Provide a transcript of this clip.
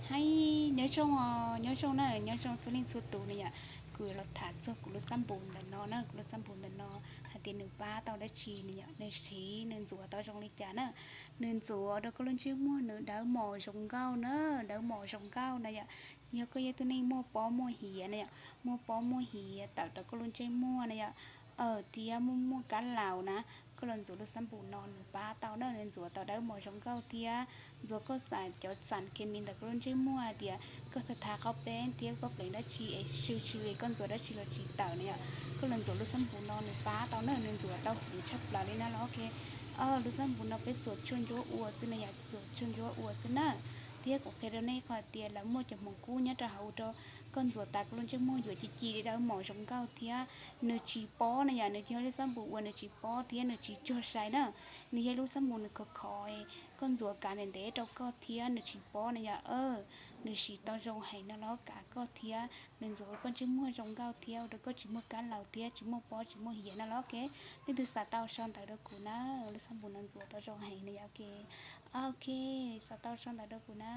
Hais nyob zoo os, nyob zoo na, nyob zoo txhua leej txhua tus na yom. Kuv yuav los tham txog kuv lub xab npum ntawm no na, kuv lub xab npum ntawm no hais tias nws pab tau dab tsi na yom, nws siv nws ntxuav tau zoo li cas na. Nws ntxuav rau koj lub ntsej muag nws dawb mos zoo nkauj na, dawb mos zoo nkauj na yom. Yog koj yog ib tug neeg muaj pob muaj hiav na yom, muaj pob muaj hiav tawm rau koj lub ntsej muag na yom, thiab muaj muaj kab laus na, koj los ntxuav lub xab npum no nws pab tau na, nws ntxuav tau dawb mos zoo nkauj thiab ntxuav koj xav cov xam khes mis ntawm koj lub ntsej muag hais tias koj thav thav qhov peeb thiab koj pleev dab tsi es swm swm es koj ntxuav dab tsi los tsis tawm na yom. Koj los ntxuav lub xab npum no nws pab tau na, nws ntxuav tau heev tshaj plaws li na los ok. Lub xab npum no peb txuas tshuaj ntsuab ua xwb na yom, txuas tshuaj ntsuab ua xwb na. Thiab kuv qhia rau nej qhov tias lawv muaj cov hmoov kub nyob rau hauv rau koj ntxuav tas koj lub ntsej muag yuav ci ci dawb mos zoo nkauj thiab nws tsis pob na yom, nws yog lub xab npum uas nws tsis pob thiab nws tsis tsuag sai na. Nws yog lub xab npum nws khov khov, koj ntxuav kav ntev ntev rau koj thiab nws tsis pob na yom. Nws siv tau zoo heev no los kav koj thiab nws ntxuav ua koj ntsej muag zoo nkauj thiab ua rau koj tsis muaj kab laus thiab tsis muaj pob tsis muaj hiav no los ok. Leej twg xav tau sau ntawv rau kuv na, lub xab npum no ntxuav tau zoo heev na yom ok. Ok, xav tau sau ntawv rau kuv na.